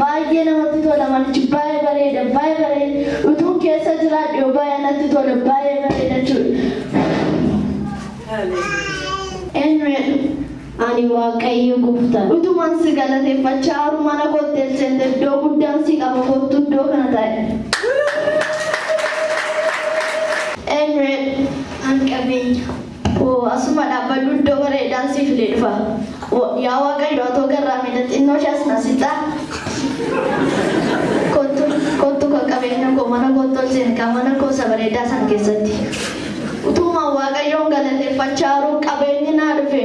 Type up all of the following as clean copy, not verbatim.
Baay'ee namatti tola manichi baay'ee bareeda baay'ee bareeda. Utuun keessa jiraadhe yoo baay'ee natti tola baay'ee bareeda jechuudha. Eenyu? Ani Waaqayyo gooftaa. Utumaan si galateeffachaa jiru mana kootti ol seente iddoo guddaan si qaba kottu iddoo kana taa'e. Eenyu? An qabeenya. Oo asuma dhaabbadhu iddoo bareedaan si filee dhufa. Yaa Waaqayyo atoo garraamiidha xinnoo ishee as na sixa. Kottu kottu kan qabeenya koo mana kootti ol seene kan mana koo isa bareedaa sana keessatti. Utumaan Waaqayyoon galateeffachaa jiru qabeenyi naa dhufe.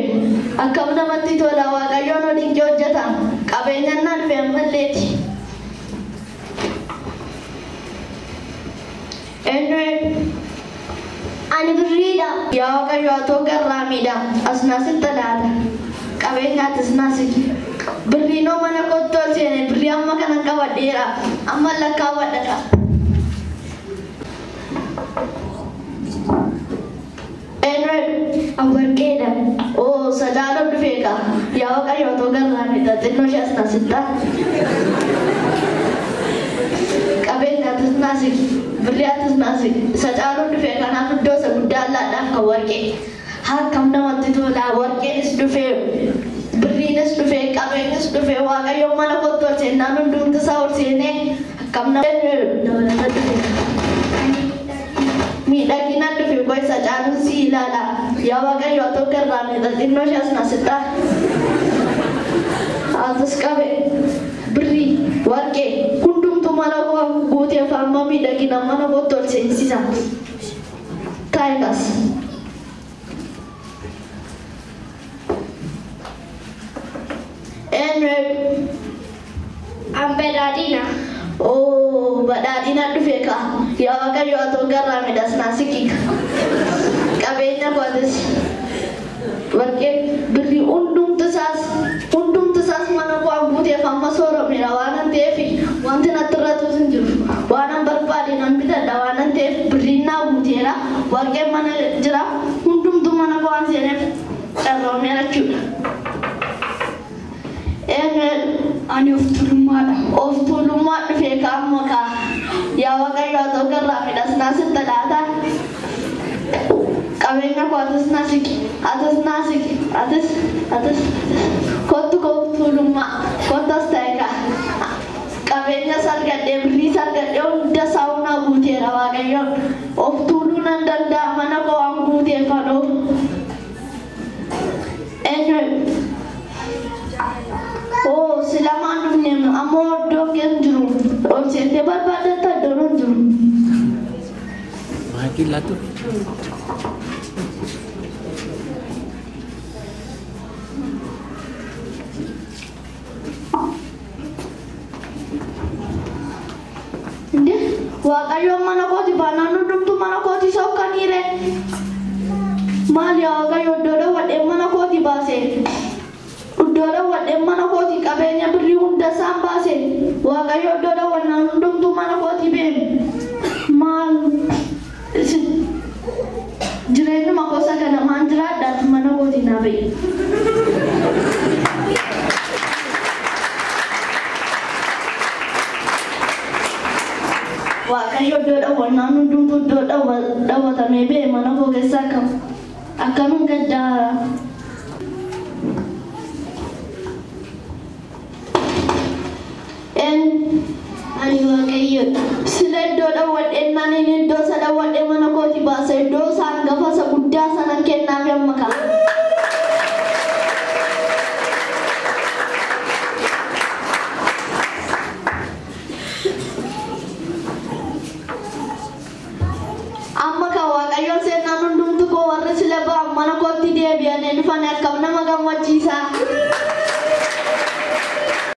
Akkam namatti tola Waaqayyoon hojii hojjeta. Qabeenya naa dhufe ammalleeti. Eenyu? Ani birriidha. Yaa Waaqayyo atoo garraamiidha. As na sitta laata. Qabeenya atis na siki. Birriinoo mana kootti ol seene birrii amma kanan qabadheera. Amma lakkaawwadha. Eenyu? An warqeedha. Oo sadaanoo dhufee kaa. Yaa Waaqayyo atoo garraamiidha. Xinnoo ishee as na sitta. Qabeenya atis na siki. Birrii atis na siki. Sadaanoo dhufee kanaaf iddoo isa guddaa allaadhaaf kan warqee. Akkam namatti tola warqeenis dhufee birriinis dhufee qabeenyis dhufee Waaqayyoon mana kootti ol seennaan hundumti isaa ol seenee akkam nama dabalata dhufe. Miidhagina dhufe koo isa caaluun si ilaala. Yaa Waaqayyo atoo garraamiidha xinnoo ishee as na sitta. Atis qabe birrii warqee hundumtu mana koo guuteef amma miidhagina mana kootti ol seensisa. Taa'i kas. Eenyu? An badhaadhina. Oo badhaadhina dhufe kaa. Yaa Waaqayyo atoo garraamiidha as naa siqi. Qabeenya koo atis warqee birrii hundumti isaas mana koo guuteef amma sooromeera waan ta'eef wanti natti irratus hin jiru. Waan barbaade nan bitadha waan ta'eef birriin naa guuteera. Warqeen mana jira hundumtu mana koo waan seeneef carroomeera jechuudha. Eenyu? Ani of tuulummaadha. Of tuulummaa dhufee kaa'amma kaa. Yaa Waaqayyo atoo garraamiidha as naa sitta laata. Qabeenya koo atis naa siqi. Atis naa siqi. Atis atis kottu koo of tuulummaa kottu as ta'e kaa. Qabeenya sargadhee birrii sargadhee hunda isaa naa guuteera Waaqayyoon. Of tuuluu nan danda'a mana koo waan guuteef hadhoo. Eenyu? Oo si lamaan dhufne ammoo iddoon kee hin jiru. Ol seentee barbaadatta iddoon hin jiru. Maakii laatu. Inde Waaqayyoon mana kooti baanaan hundumtu mana kooti sokkaniire. Maal yaa Waaqayyo iddoo dhawwadhee mana kooti baase. Iddoo dhawwadhee mana kooti qabeenya birrii hunda isaan baase. Waaqayyo iddoo dhawwannaan hundumtuu mana kooti beemu. Maal jireenyuma gosa kana maan jiraadhaaf mana kooti naa ba'i. Waaqayyo iddoo dhawwannaan hundumtuu iddoo dhawwatamee ba'e mana koo keessaa akkam akkamiin gaddaa. Eenyu? Ani Waaqayyoodha. Sila iddoo dhawwadheen naan inni iddoo isa dhawwadhee mana kooti baase iddoo isa hangafa isa guddaa sanan kennaafi amma ka'a. Amma kan Waaqayyoon seennaan hundumtu koo warri sila ba'an mana kootti deebi'anii dhufan akkam nama gammachiisa.